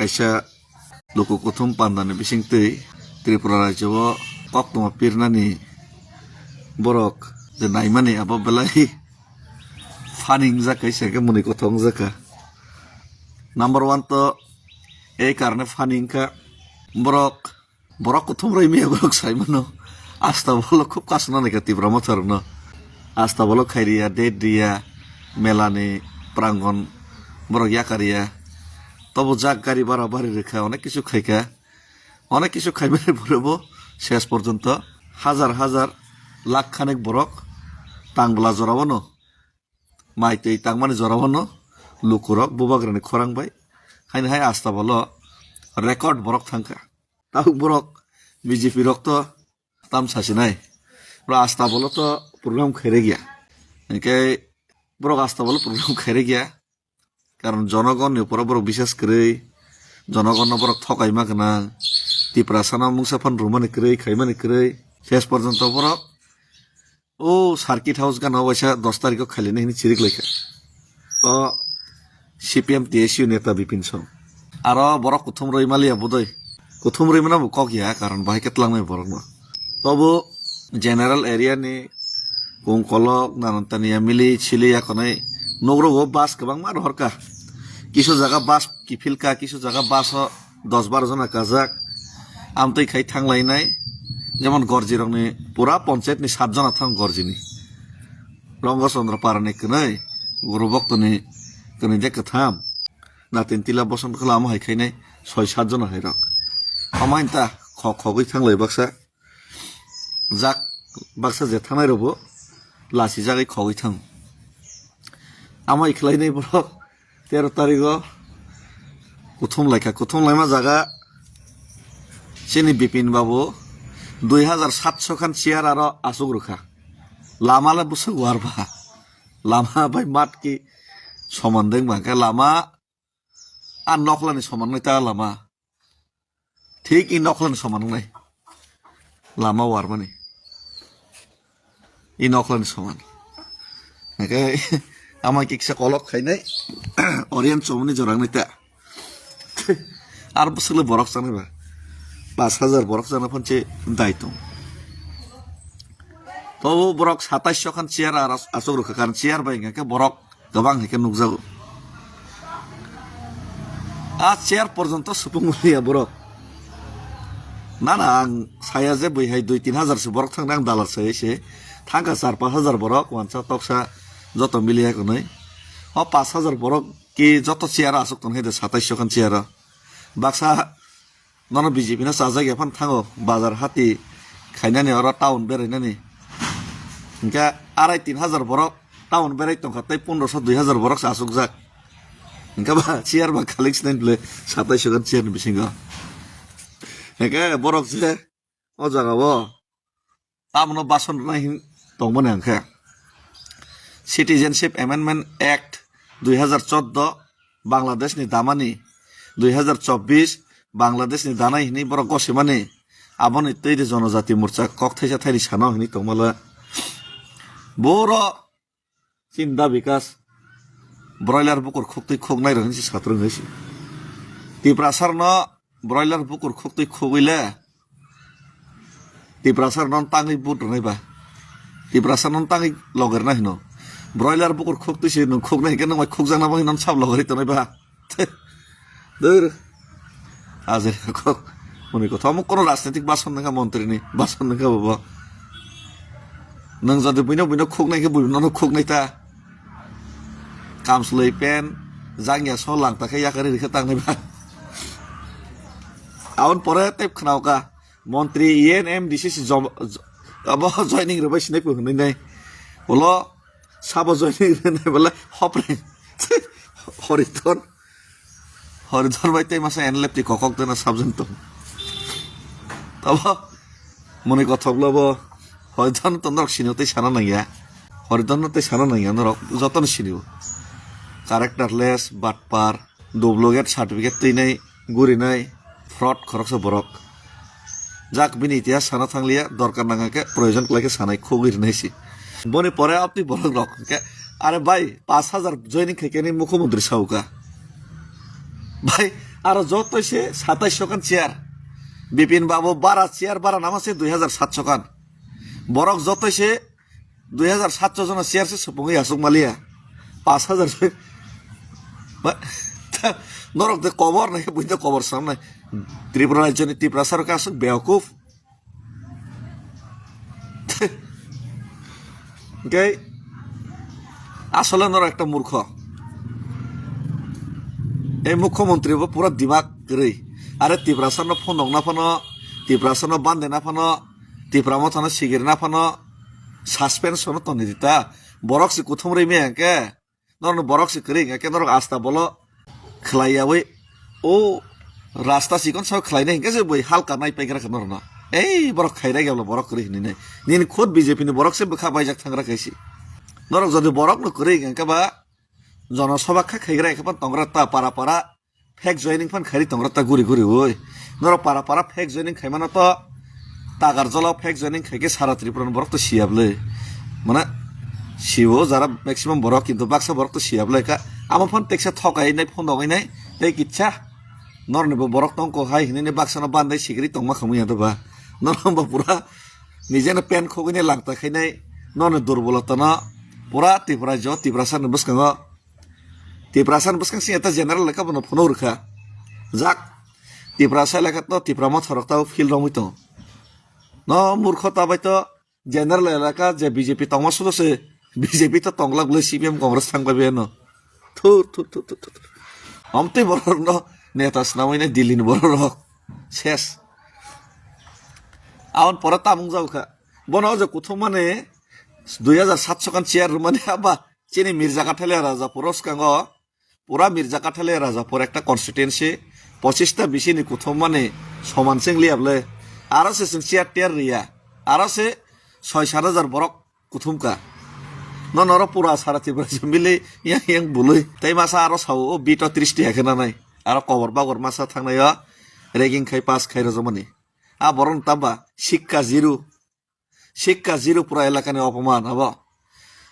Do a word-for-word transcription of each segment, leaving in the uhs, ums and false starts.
kaisa luku kuthum pandani bisingtwi Tripura rajyo o koktwma pirnani borok je naimani abo belai funny wngjak kha, se khe mwnwi kothok wngjak kha. Number one to ei karne funny wngkha borok, borok kuthum rwi maya borok sai mano. Asta bolo khub kasna naikha Tipra Motha rokno. Asta bolo khairiya, date riya, melani prangon borok yakariya. Tobo jak gari bara bari rwkha, onek kisu khaikha. Onek kisu khaimani pore bo ses porjonto hajar hajar lakh khanek borok Tangbla jorao no, mai twi tangmani jorao no lukurok bubagrani khorang bai haino hai asta bolo record borok thangkha. Tabuk borok B J P rok to tam sasinai. Bro asta bolo to program khairek ya. Hingke borok asta bolo program khairek ya. Karon jonogonni uporo borok bisas kwrwi, jonogonno borok thokaima gwnang, Tiprasano mungsa phan rwmani kwrwi, khaimani kwrwi, ses porjonto borok o circuit house gana waisa dos tarikho khailini hini chirik laikha. O C P M T S U neta Bipin Song. Aro borok kuthum rwi maliya budoi. Kuthum rwi mano bo kok ya, karon bahai khe twlangnai borokno. Tobo general area ni Kungkolok, Nanantania, Mili, Sili yakonai nugrogo bus kwbangma rohorkha. Kisu jaga bus kiphilkha, kisu jaga bus o dos baro jona kajak. Amtwi khai thanglainai, jemon Gorji rokni pura ponchayat ni sat jona thang Gorji ni. Longo Chandra Para ni kwnwi, Guru Bhakto ni kwnwi de kwtham. Natin Tila Bosonto Khwla amo hai khainai soi sat jona hai rok. Omo hain ta khok khogwi thanglai baksa. Jak baksa je thangnai rokbo lasi jagwi khogwi thang. Amo hai khlainai borok tero tarigo kuthum laikha. Kuthum laima jaga chini Bipin babu dui hajar satso khan chair aro asuk rwkha. Lama le bwswk war ba. Lama bai mat ki soman deng ba khe lama a noklani soman wngnai ta lama. Thik i noklani soman wngnai. Lama warmani. I noklani soman. Hake ama kiksa kolok khainai. Oriyan chomani jorang nai ta. Ar bwswkle borok chanai ba. Pas hajar borok chana phanche dai tong. Tobo borok satais khan chair ar asok rwkha, karon chair bai hingkha khe borok kwbang hai khe nukjago. A chair porjonto supung liya borok. Na, na, ang saya je bui hai dui tin hajar se borok thang nang dalar saya se. Thangkha char pas hajar borok, wansa toksa joto miliya kunui. O pas hajar borok ki joto chair asuk tong hai de satais khan chair. Baksa nono B J P no chajak ya phan thango, bazar hati khainani oro town berainani. Hingkhe arai tin hajar borok town berai tongkha, tei pondroso dui hajar borok se asukjak. Hingkhe ba chair ba khalik sinai bwle satais khan chair ni bisingo. Hingkhe borok je o jaga o tamono bason rwnai hin tongmani hingkhe Citizenship Amendment Act dui hajar chordo Bangladesh ni damani, dui hajar chobbish Bangladesh ni danai hinui borok gosimani, aboni twi de Jonojati Morcha kok thaisa thaini sano hinui tongmala. Boro chinda bikas broiler bukur khuktwi khuknai rok hinsi satrung hinsi. Tiprasarno broiler bukur khuktwi khugwi le Tiprasa non tangwi but rwnai ba. Tiprasa non tangwi loger na hino. Broiler bukur khuk twi se nung khuk nai khe nung bai khuk jang na bang non sab loger tonai ba. Dur. Aje khuk. Muni kotha mo kono rajnitik bason nang montri ni bason nang bobo. Nung jodi buino buino khuk nai khe buino no khuk nai ta. Kamsloi pen jangya so lang ta khe yakari rikhe tangnai ba. Aun pore tep khnaoka. Montri E N M D C si jom-, abo joining rwbai sinai pung hinui nai. Ulo sabo joining rwnai bole hopre. Horidon. Horidon bai tei masa N L F T kokok dena subject tong. Abo moni kothok lo bo Horidon to norok sini tei sana nangya. Horidon no tei sana nangya norok jotono sini o. Characterless, batpar. Duplicate certificate twinai, gurinai, fraud khoroksa borok. Jak bini itihas sana thangliya, dorkar nang khe, proyojon kwlai khe sanai khogwi rwnai si. Boni pore apni borok rok khe, are bhai, pash hajar joining khai khe ni mukhyamantri sauka. Bhai, Aro jotoi se satais so kan chair. Bipin Babu bara chair bara nama se dui hazar satso kan. Borok jotoi se dui hazar satso jona chair se supungwi asuk maliya. Pas hazar se. Ba, norok de kobor nai, buinte kobor sam nai. Tripura rajyoni Tiprasa rok asuk beokuf. Hwnkhe asole norok ekta murkho. Ei mukhyamantri bo pura dimak kwrwi. Are Tiprasa no phonokna phano, Tiprasa no bandena phano, Tipra Motha no sigirna phano, suspension no toni rita. Borok se kuthum rwi maya hwnkhe. Norokno borok se kwrwi hwnkhe norok asta bolo khlai yawi o rasta chikon sao khlainai hwnkhe se bui halka nai paigra khe norokno. Ei borok khaira gabla borok kwrwi hinwi nai. Nini khud B J P ni borok se bwkha baijak thangra kaisi. Norok jodi borokno kwrwi hwnkhe ba jono soba kha khaigra khe ban tongra ta para para fake joining phan khairi tongra ta guri guri oi. Norok para para fake joining khaimano to Tagarjala fake joining khaikhe sara Tripura ni borok to siya bwle. Mane siwo jara maximum borok kintu baksa borok to siya bwle ka. Amo phan teksa thokai nai phone dogwi nai tei kitsa. Norni bo borok tongko hai hinwi baksa no bandai sigri tongma khamwi ya ba. Norok bo pura nijeno pen khogwi nai langta khainai norni durbolota no pura Tripura jo Tiprasa ni bwskango. Tiprasa ni bwskang sing eta general lekha bono phunuk rwkha. Jak Tiprasa lekha to Tipra Motha rok tabo feel romwi tongo. No murkho ta bai to general elaka je B J P tongma sudo se B J P to tonglak bwle C P M Congress thang bai beno. Thur thur thur thur thur. Amtwi borok no neta swnamwi nai Delhi ni borok rok. Ses. Aon pora tamung jau kha. Bono je kuthum mane dui hazar satso kan chair rwmani aba chini Mirja Kathalia Rajapur o swkango. Pura Mirja Kathalia Rajapur ekta constituency, pochista bisini kuthum mani soman seng liya bwle. Aro se chwng chair tiar riya. Aro se soi sat hajar borok kuthum ka. No noro pura sara Tripura se mili yang yang bului. Tei masa aro sao o bito trish tiya khe nanai. Aro kobor bagor masa thangnai o ragging khai pass khai rojomani. A borok no tamba sikka zero. Sikka zero pura elakani opoman abo.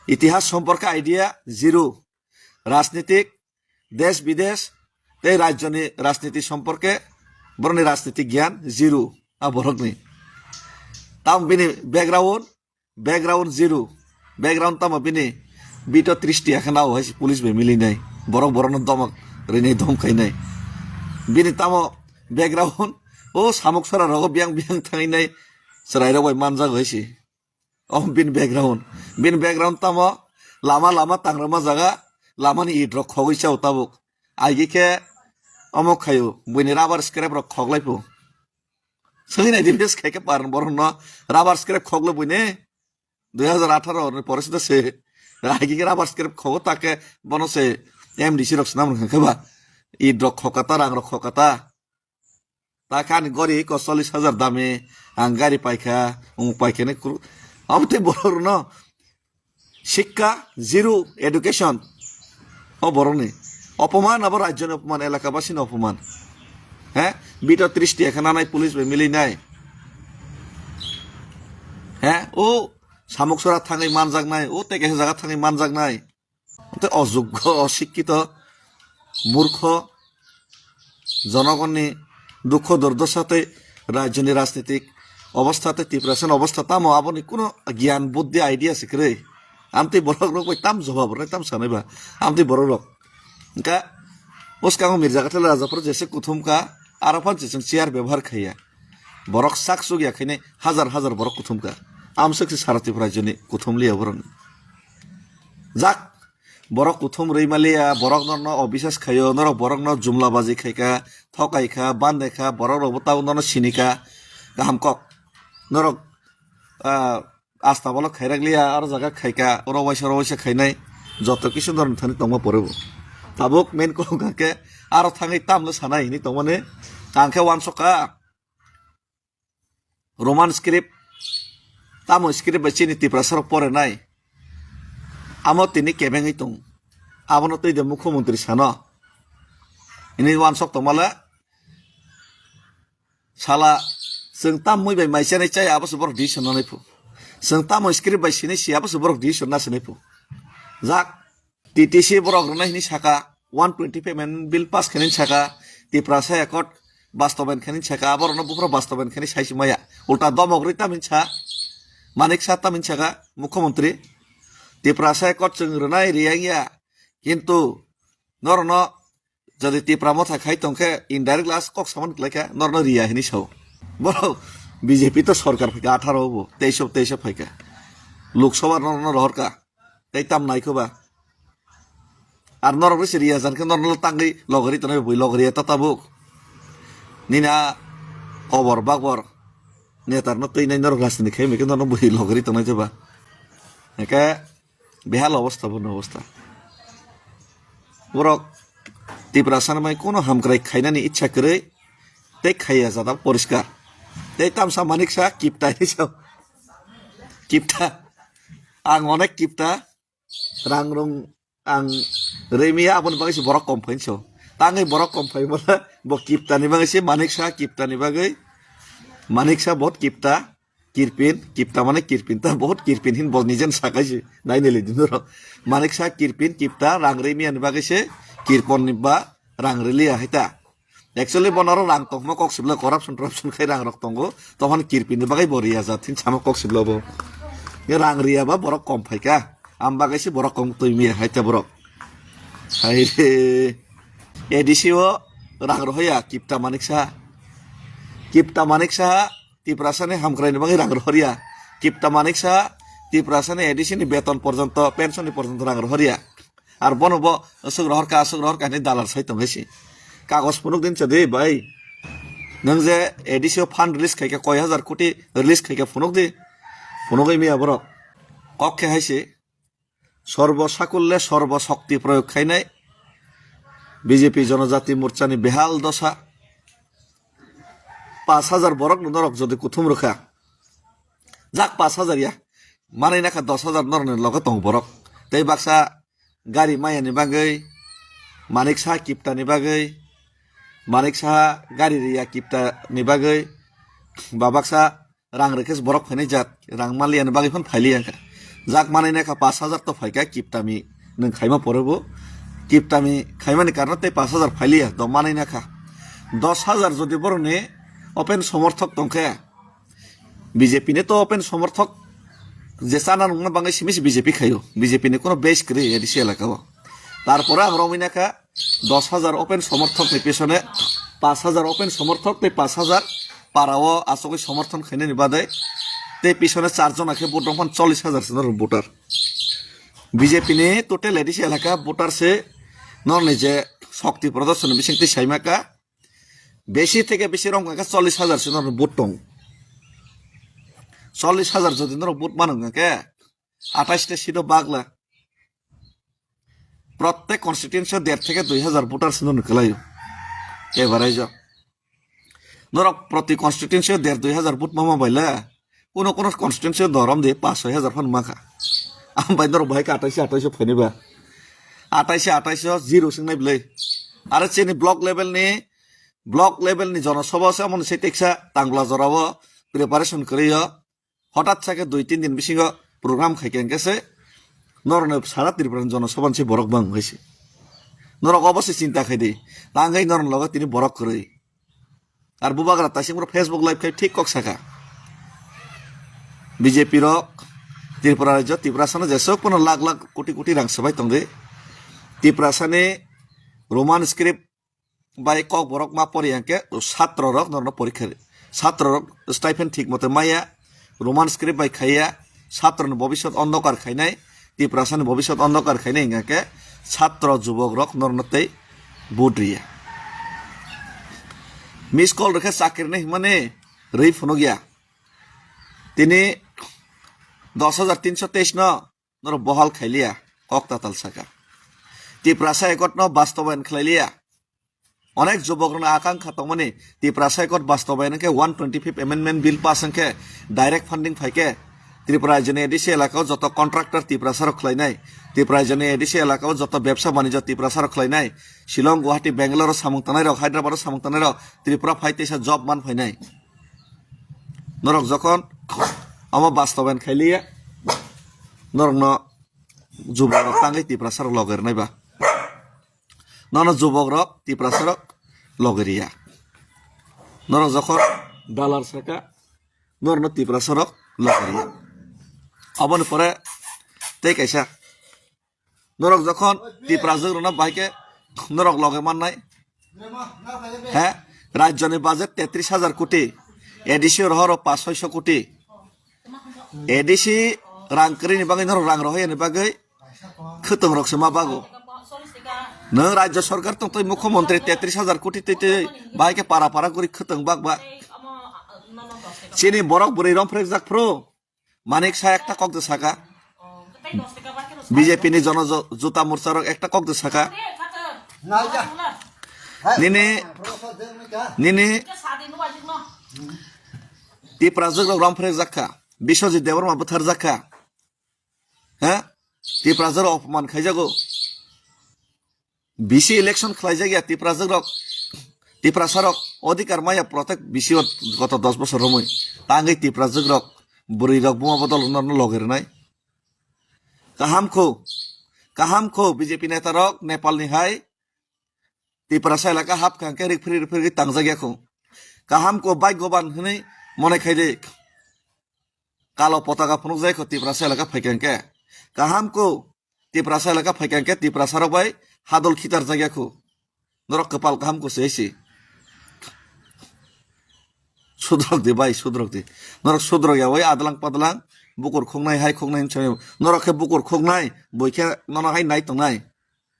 Itihas somporke idea zero. Rajnitik, desh bidesh, tei rajyoni rajniti somporke borokni rajniti gyan zero a borokni. Tam bini background, background zero. Background tamo bini bito trish tiya khe nao hai police bai milinai. Borok borokno domok rinai dom khainai. Bini tamo background o samuk sora rogo biang biang thanginai chwrai rok bai manjak hai se. O bini background. Bini background tamo lama lama tangrama jaga lamani it rok khogwi chao tabuk. Aigi khe omo khaio buini rubber scrap rok khoglai phu. Swngi nai di bes khai khe paran borok no rubber scrap khoglo buini dui hazar atharo ni pore sida se. Aigi khe rubber scrap khogo ta khe bono se M D C rok swnam rwkha khe ba. It rok khokata rang rok khokata. Ta khe ani gori ko chollish hajar dami, ang gari paikha, umuk paikha ni kuru. Abo tei borok rwno sikka zero education. O borokni opoman, abo rajyoni opoman, elaka basini opoman. He? Bito trish tiya khe nanai police bai milinai. He? O samuk sora thangwi manjaknai, o tei kaisa jaga thangwi manjaknai. Tei ojoggo, osikkito, murkho, jonogonni dukho durdosa tei rajyoni rajnitik obostha tei Tiprasani obostha tamo aboni kuno gyan buddhi idea se kwrwi. Amtwi borok rok bai tam jobab rwnai tam sanai ba. Amtwi borok rok. Hwnkha bwskango Mirja Kathal Rajapur jese kuthum ka, aro phan se chwng chair bebohar khaiya. Borok sak chukya khainai hajar hajar borok kuthum ka. Amswk se sara Tripura rajyoni kuthum liya borokni. Jak, borok kuthum rwi maliya, borok norokno obisas khaio, norok borokno jumla baji khaika, thokaikha, bandaikha, borok rokbo tabuk norokno sinika, kaham kok. Norok, ah, asta bolok khairak liya, aro jaga khaika, oro waisa, oro waisa khainai, joto kisu norokni thani tongma pore bo. Tabuk main kok hwnkha khe, aro thangwi tamle sanai hinwi tongmani, ang khe uansukha. Roman script, tamo script bai chini Tiprasa rok pore nai. Amo tini kebengwi tong. Abono twi de mukhyamantri sano. Ini uansuk tongmale. Sala, chwng tam mui bai mai chanai chai abo se borok decision nanai phu. Chwng tamo script bai sinai si abo se borok decision na sinai phu. Jak. T T C borok rwnai hinwi saka, one twenty five amendment bill pass khainai saka, Tiprasa Accord bastobayan khani saka, aborokno buphuru bastobayan khani saisi maya. Ulta domok rwi tamni sa, Manik Saha tamni saka, Mukhyamantri. Tiprasa Accord chwng rwnai riyang ya, kintu norokno jodi Tipra Motha khai tongkhe, indirect last kok samani klaikha, norokno riya hinwi sao. Borok B J P to sorkar phaikha, atharo bo, teis o, teis o phaikha. Lok Sabha norokno rohorkha. Tei tam naikho ba. Ar norok risi riya jan khe norok tangwi logori tongnai bui logori ya ta tabuk. Nini a kobor bakbor netar no twi nai norok rajniti khai mekhe norok bui logori tongnai jeba. Hake behal obostha bono obostha. Borok Tiprasa ni mai kono hamkrai khainani ichha kwrwi tei khaiya jata poriskar. Tei tamsa Manik Saha kipta hinwi sao. Kipta. Ang onek kipta. Rang rung ang remiya aboni bagwi se borok kom phainso. Tangwi borok kom phai mala bo kipta ni bagwi se Manik Saha kipta ni bagwi. Manik Saha bot kipta, kirpin, kipta mane kirpin ta bot kirpin hin bo nijen sakai se. Nai nili dinoro. Manik Saha kirpin, kipta, rang remiya ni bagwi se kirpon ni ba rang riliya hai ta. Actually, bono oro rang tongma kok sibla corruption, corruption khai rang rok tongo. Tohon kirpin ni bagwi bo riya jat hin sama kok sibla bo. Ye rang riya ba borok kom phaika. Am bagwi se borok kom twi miya hai ta borok. Hai re. A D C o rang rohoya kipta Manik Saha. Kipta Manik Saha Tiprasa ni hamkrai ni bagwi rang rohorya. Kipta Manik Saha Tiprasa ni A D C ni beton porjonto, pension ni porjonto rang rohorya. Ar bono bo aswk rohor ka, aswk rohor ka hinwi dalar sai tongwi si. Kagos phunuk din chadi bai. Nwng je A D C o fund release khaikha, koi hajar koti release khaikha phunuk di. Phunugwi miya borok. Kok khe hai si. Sorbo sakulle sorbo shokti proyog khainai B J P Jonojati Morcha ni behal dosa. Pash hajar borok no norok jodi kuthum rwkha. Jak pash hajar ya. Manai nakha dos hajar norok ni loge tong borok. Tei baksa gari maya ni bagwi, Manik Saha kipta ni bagwi, Manik Saha gari riya kipta ni bagwi, ba baksa rang rwkhe borok phainai jak, rang manliya ni bagwi phano phailiya kha. Jak manai nakha pash hajar to phaikha kiptami nwng khaima pore bo. Kiptami khaimani karno tei pash hajar phailiya do manai nakha. Dos hajar jodi borokni open somorthok tongkhe, B J P ni to open somorthok je chana nungna bagwi simi se B J P khaio. B J P ni kono base kwrwi A D C elaka o. Tarpore ang romwi nakha dos hajar open somorthok ni pisone pash hajar open somorthok tei pash hajar para o achugwi somorthon khainani badai tei pisone char jona khe vote rwngphan chollish hajar se norok voter. B J P ni total A D C elaka voter se norni je shokti prodorshon bising twi saimaka. Besi theke besi rong hwnkhe chollish hajar se norok vote tong. Chollish hajar jodi norok vote mano hwnkhe athais ta seat o bagla. Prottek constituency o der theke dui hajar voter se norok kwlaio. Average o. Norok proti constituency o der dui hajar vote mama baila. Kuno kuno constituency o dorom de pash soi hajar phan makha. Am bai norok bahai khe athais athais o phaini ba. Athais athais o zero sing nai bwlai. Aro chini block level ni, block level ni jonosabha se amoni se teksa tangla jora o preparation kwrwi o. Hotat sa khe dui tin din bisingo program khai khe hwnkhe se norokno sara Tripura ni jonosabha ni se borok bang hai se. Norok obo se chinta khai di. Tangwi norok logo tini borok kwrwi. Ar bubagra taising bro Facebook live khai thik kok saka. B J P rok Tripura rajyo, Tiprasa no jesok pono lakh lakh koti koti rang swbai tongdi. Tiprasa ni Roman script bai kok borok ma pori hwnkhe satro rok norno porikha ri. Satro rok stipend thik mote maya, Roman script bai khaiya, satro ni bobiswt ondokar khainai, Tiprasa ni bobiswt ondokar khainai hwnkhe satro jubok rok norno tei vote riya. Miss call rwkhe chakri nai hwnmani rwi phunukya. Tini dos hajar tinso teis no norok bohal khailiya, kok tatal saka. Tiprasa Accord no bastobayan khlailiya. Onek jubok rokni akankha tongmani Tiprasa Accord bastobayan khe one twenty fifth amendment bill pass wngkhe direct funding phaikhe Tripura rajyoni A D C elaka o joto contractor Tiprasa rok khlainai, Tripura rajyoni A D C elaka o joto bebsa banijyo Tiprasa rok khlainai, Shillong, Guwahati, Bangalore o samung tangnai rok, Hyderabad o samung tangnai rok Tripura phai teisa job man phainai. Norok jokhon omo bastobayan khailiya, norokno jubok rok tangwi Tiprasa rok logerwnai ba. Nono jubok rok, Tiprasa rok, logeriya. Norok jokhon dalar saka, norokno Tiprasa rok logeriya. Aboni pore tei kaisa, norok jokhon Tiprasa rokno bahai khe norok loge mannai, he, rajyoni budget tetris hajar koti, A D C rohoro pas soiso koti, A D C rang kwrwini bagwi norok rang rohoyani bagwi khwtwng rok se ma bago. Nwng rajya sarkar tong twi mukhyamantri tetris hajar koti twi twi bahai khe para para guri khwtwng bak ba. Chini borok bwrwi romphrekjak phru. Manik sa ekta kok de saka. B J P ni jono jo-, juta morcha rok ekta kok de saka. Nini, nini Tiprajwk rok romphrekjak kha. Biswajit Debbarma bwtharjak kha. Ha? Tiprajwk rok opman khaijago. B C election khlaijak ya Tiprajwk rok. Tiprasa rok odhikar maya protek B C o goto dos bosor romwi. Tangwi Tiprajwk rok, bwrwi rok, buma bodol rok no loge rwnai. Kaham kho, kaham kho B J P neta rok Nepal ni hai Tiprasa elaka hap kha hwnkhe rikphri rikphri tangjak ya kho. Kaham kho bhagyoban hwnwi mone khai de. Kalo potaka phunukjai kho Tiprasa elaka phaikha hwnkhe. Kaham kho Tiprasa elaka phaikha hwnkhe Tiprasa rok bai hadol khitar jakya kho. Norok kwpal kaham kho se se. Sudrok di bai, sudrok di. Norok sudrok ya bai adlang padlang bukur khoknai hai khoknai hinwi norok khe bukur khoknai boi khe nono hai nai tongnai.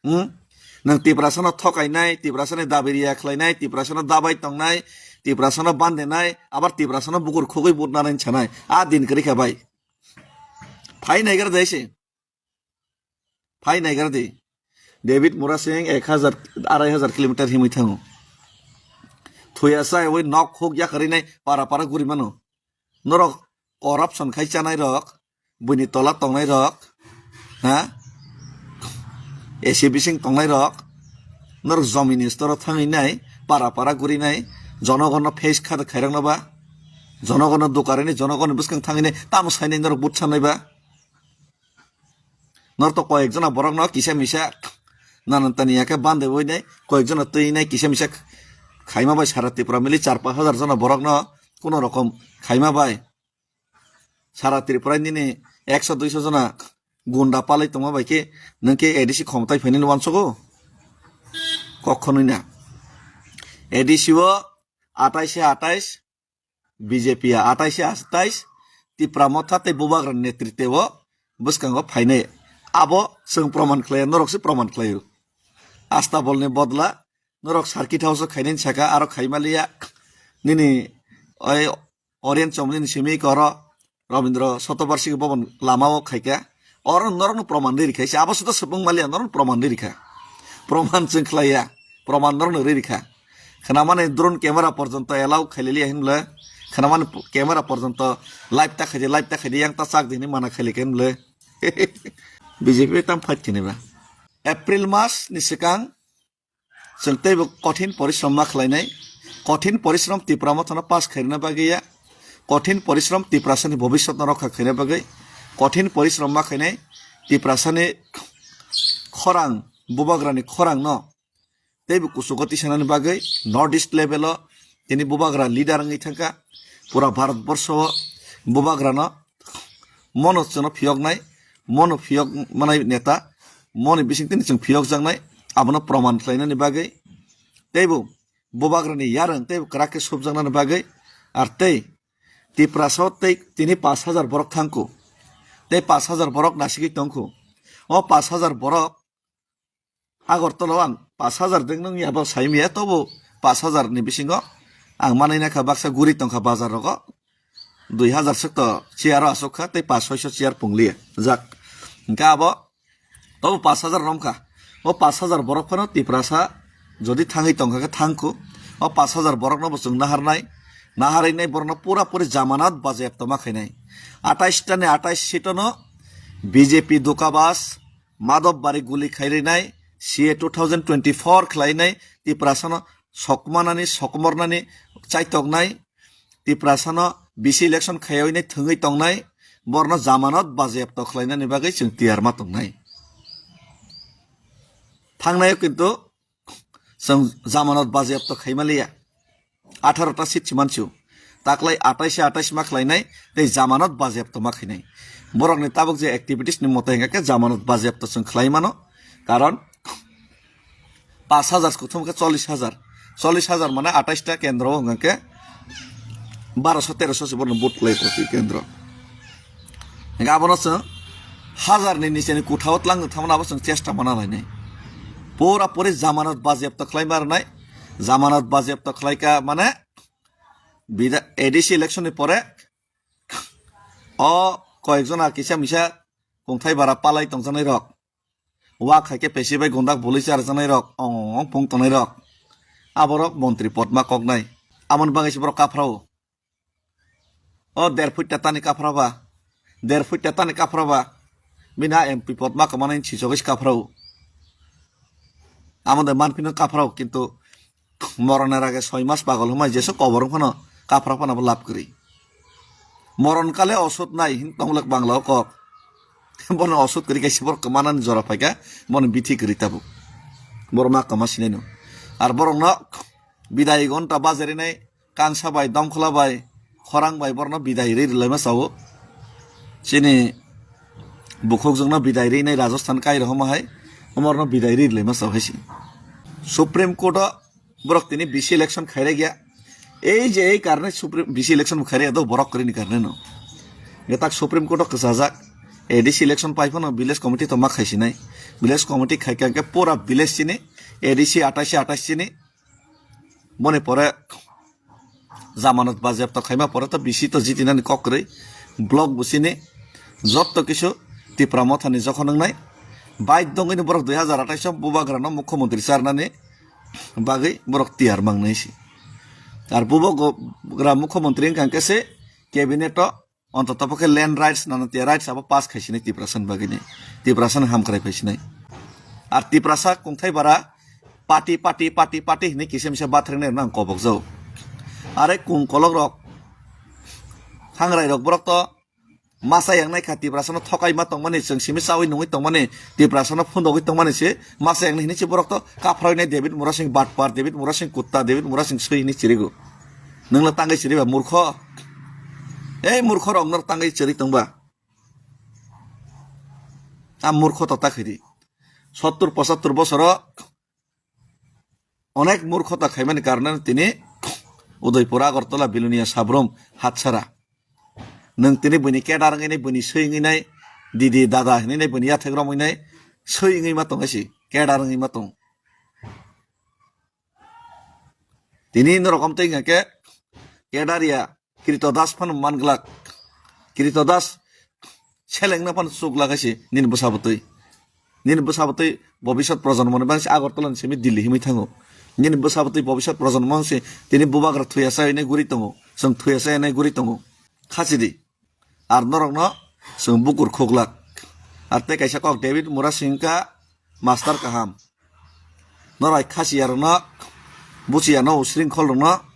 Hmm? Nwng Tiprasano thokainai, Tiprasani dabi riya khlainai, Tiprasano dabai tongnai, Tiprasano bandenai, abar Tiprasano bukur khogwi butnarani sanai. A din kwrwi kha bai. Phai naigra dai se. Phai naigra di. David Murasing ek hajar, arai hajar kilometer himwi thango. Thuya sai oi nok khok yakarwi nai para para guri mano. Norok corruption khai chanai rok, buini tola tongnai rok, ha? A C bising tongnai rok, norok jomini store thangwi nai, para para guri nai, jonogono face kha khairok no ba, jonogono dukarini, jonogono bwskang thangwi nai, tamo sainai norok but sanai ba. Norok to koyek jona borok no kisa misa nanan tani ya khe bande oi nai, koyek jona twi nai kisa misa khaima bai sara Tripura mili char pash hajar jona borok no kuno rokom khaima bai. Sara Tripura nini ekso duiso jona gunda palai tongma bai khe nwng khe A D C khomotai phainani uansugo? Kokhonoi na. A D C o atais se atais, B J P a atais se atais, Tipra Motha tei Bubagra netritwo bwskango phainai. Abo chwng proman khlai, norok se proman khlaio. Astabolni bodla norok circuit house o khainani saka, aro khaimaliya nini oi Orian Chomlini simi koro Rabindra Shatobarshik Bhavan lama o khaika. Oro norokno proman riri khai se. Abo sudo swpung maliya norokno proman riri kha. Proman chwng khlaiya. Proman norokno riri kha. Khwnamani drone camera porjonto allow khaililiya hinle. Khwnamani p-, camera porjonto live ta khaidi, live ta khaidi, yang ta chak di hinwi mana khailika hinle. B J P tam fight khini ba. April mas ni swkang chwng teibo kothin porishrom ma khlainai, kothin porishrom Tipra Mothano pass khairina bagwi ya, kothin porishrom Tiprasani bobiswtno rokha khaina bagwi, kothin porishrom ma khainai Tiprasani khorang, bubagrani khorangno teibo kuchugo tisanani bagwi North East level o tini bubagra leader wngwi thangkha, pura Bharat borsho o bubagrano mono chwngno phiyoknai, mono phiyok manai neta, moni bising tini chwng phiyokjaknai, abono proman khlainani bagwi, teibo bubagrani yarwng teibo kwrak khe subjaknani bagwi, ar tei Tiprasa o tei tini pash hajar borok thangkhu, tei pash hajar borok nasigwi tongkhu. O pash hajar borok Agartala o ang pash hajar deng nung ya bo sai miya, tobo pash hajar ni bisingo ang manai na kha baksa guri tongkha bazar rogo. Dui hajar suk to chair o asuk kha tei pash soiso chair pung liya jak. Hingke abo tobo pash hajar rom kha. O pash hajar borok phano Tiprasa jodi thangwi tongkha khe thangkhu. O pash hajar borok no bo chwng naharnai. Naharwi nai borok no pura puri jamanat baje toma khainai. Atais ta ni atais seat o no B J P dukabas Madhop Bari guli khairinai, C A two thousand twenty-four khlainai, Tiprasano sokmanani, sokmornani chaitoknai, Tiprasano B C election khaiyawi nai thwngwi tongnai, borno jamanat bajeapto khlainani bagwi chwng tiyar ma tongnai. Thangnaio kintu Chwng jamanat baje yapto khaima liya. Atharo ta seat si mansu. Taklai atais atais ma khlainai, tei jamanat baje yapto ma khainai. Borokni tabuk je activities ni moto hingka khe jamanat baje yapto chwng khlai mano. Karon pas hajar kuthum khe chollish hajar. Chollish hajar mane atais ta kendro hingka khe baro so tero so se borokno vote khlai proti kendro. Hingke abono chwng hajar ni nicheni kuthao twlang thangmano abo chwng chesta mana lainai. Pura puri jamanat baje yapto khlai ma rwnai. Jamanat baje yapto khlai ka mane bida-, A D C election ni pore o koyek jona kisa misa kungthai bara palai tongjaknai rok. Wa khai khe pesi bai gundak bului charjaknai rok, ong ong ong pung tongnai rok. Aborok montri pod ma koknai. Amoni bagwi se borok kaphrao. O der feet ta tani kaphraba. Der feet ta tani kaphraba. Bini a M P pod ma kwmani sisogwi se kaphrao. Amo de manphino kaphrao, kintu moron era ge soi mas pagol humai jesu kobor phano kaphra phano bo lab kwrwi. Moron kale osut nai hin tonglak bangla o kok. Bono osut kwrwi kaisa borok kwmanani jora phaikha, bono bithi kwrwi tabuk. Borok ma kwma sinai no. Ar borokno bidai gonta bajarinai kangsa bai, domkhola bai, khorang bai borokno bidai rwi rwlaima sao. Chini bukhukjwkno bidai rwi nai Rajasthan kai rohoma hai, omorno bidai rwi rwlaima sao hai si. Supreme Court o borok tini B C election khairek ya. Ei je ei karne Supreme, B C election bo khairek ya do borok kwrwini karne no. Nge tak Supreme Court o kwchajak. A D C election pai phano village committee to ma khaisinai. Village committee khaikha hwnkhe pura village chini A D C atais atais chini. Boni pore jamanat bajepto khaima pore to B C to jitinani kok kwrwi. Block bo chini jotto kisu Tipra mothani jokhon wngnai. Baidhyo wngwi borok dui hazar atais o bubagrano mukhyamantri charnani bagwi borok tiyar mangnai se. Ar bubagra mukhyamantri wngkha hwnkhe se cabinet o ontoto pokhe land rights nana tiya rights abo pass khaisinai Tiprasa ni bagwi ni. Tiprasa ni hamkrai phaisinai. Ar Tiprasa kungthai bara party, party, party, party hinwi kisa misa bathrengnai rwna ang kobokjao. Are kung kolok rok, hangrai rok borok to masa yang nai kha Tiprasa no thokai ma tongmani, chwng simi chawi nungwi tongmani, Tiprasa no phundogwi tongmani se masa yang nai hinwi se borok to kaphrawi nai David Murasing batpar, David Murasing kutta, David Murasing swi hinwi chirigo. Nwng no tangwi chiriba murkho. Ei murkho rok no tangwi chiri tongba. A murkho to ta khiri. Sottur pochattur bosoro onek murkhota khaimani karone tini Udaipur, Agartala, Bilonia, Sabrum, Hatsara. Nwng tini buini kedar wngwi nai, buini swi wngwi nai, didi, dada hinwi nai, buini yathek romwi nai, swi wngwi ma tong si, kedar wngwi ma tong. Tini norok omtwi wngkha khe kedar ya, Krito Das phano manglak. Krito Das selengna phano chuklak hai se nini bwsa bwtwi. Nini bwsa bwtwi bobisot projonmo ni bangsi Agartala ni simi Delhi himwi thango. Nini bwsa bwtwi bobisot projonmo se tini bubagra thuya sa hinwi guri tongo. Chwng thuya sa hinwi guri tongo. Khachidi. Ar norokno chwng bukur khuklak. Ar tei kaisa kok David Murasing wngkha master kaham. Norok khachiyarokno, buchiyano, usringkholrokno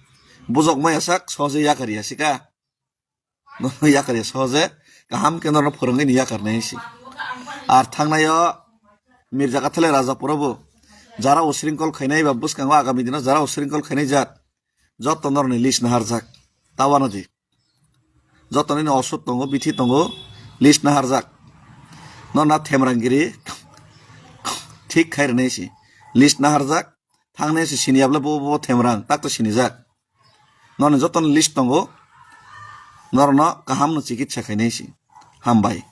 bujok maya sak sohojei yakar ya sika. Nono yakar ya sohoje, kaham khe nono phwrwngwi ni yakar nai si. Ar thangnai o Mirja Kathale Rajapuro bo jara usringkol khainai ba bwskango agami dino jara usringkol khainai jat joto norni list naharjak. Tawano di. Joto nini osut tongo, bithi tongo, list naharjak. Norna Themrang giri thik khai rwnai si. List naharjak. Thangnai si sini yable bo, bo Themrang, tak to sinijak. Norni joto ni list tongo, norno kaham no chikitsa khainai si. Hambai.